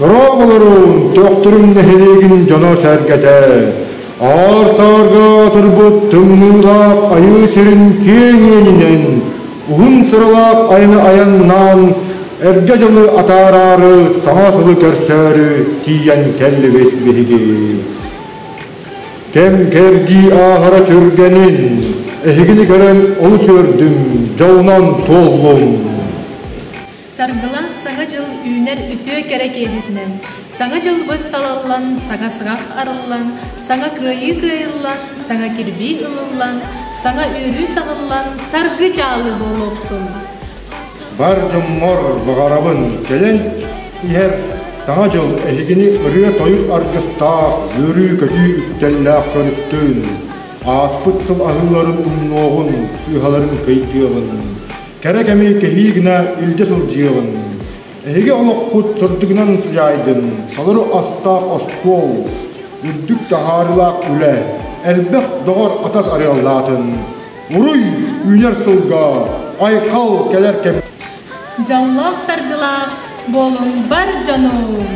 Дорооболорун, Төхтүрүм нэһилиэгин дьоно-сэргэтэ! Аар-саарга турбут тымныылаах айыы сирин киэҥ иэнинэн, уһун сыралаах айаны айаннаан, эргэ дьылы атаараары саҥа сылы көрсөөрү тиийэн кэллибит биһиги. Кэм-кэрдии ааһара түргэнин, эһигини көрөн олус үөрдүм, дьолунан туоллум. Саргылаах Саҥа дьыл үүнэр үтүө кэрэ киэһэтинэн, Саҥа дьылбыт салаллан, саҥа сыҕах арыллан, саҥа кыайыы кыайыллан, саҥа кирбии ылыллан, саҥа үөрүү саҕыллан, саргы чаалы буолуохтун! Бар дьоммор баҕарабын кэлэн иһэр Саҥа дьыл эһигини ырыа-тойук аргыстаах, үөрүү-көтүү үктэллээх көрүстүн! Ааспыт сыл аһыыларын умнуоҕун, сыыһаларын кыйдыаҕын! Кэрэ кэми кэһии гына илдьэ сылдьыаҕын! Эһиги олоххут сырдыгынан сыдьаайдын, толору астаах остуол, үрдүк таһаарыылаах үлэ, элбэх доҕор-атас арыаллаатын! Уруй үүнэр сылга, айхал кэлэр кэм Дьоллоох-саргылаах буолуҥ бар дьонум!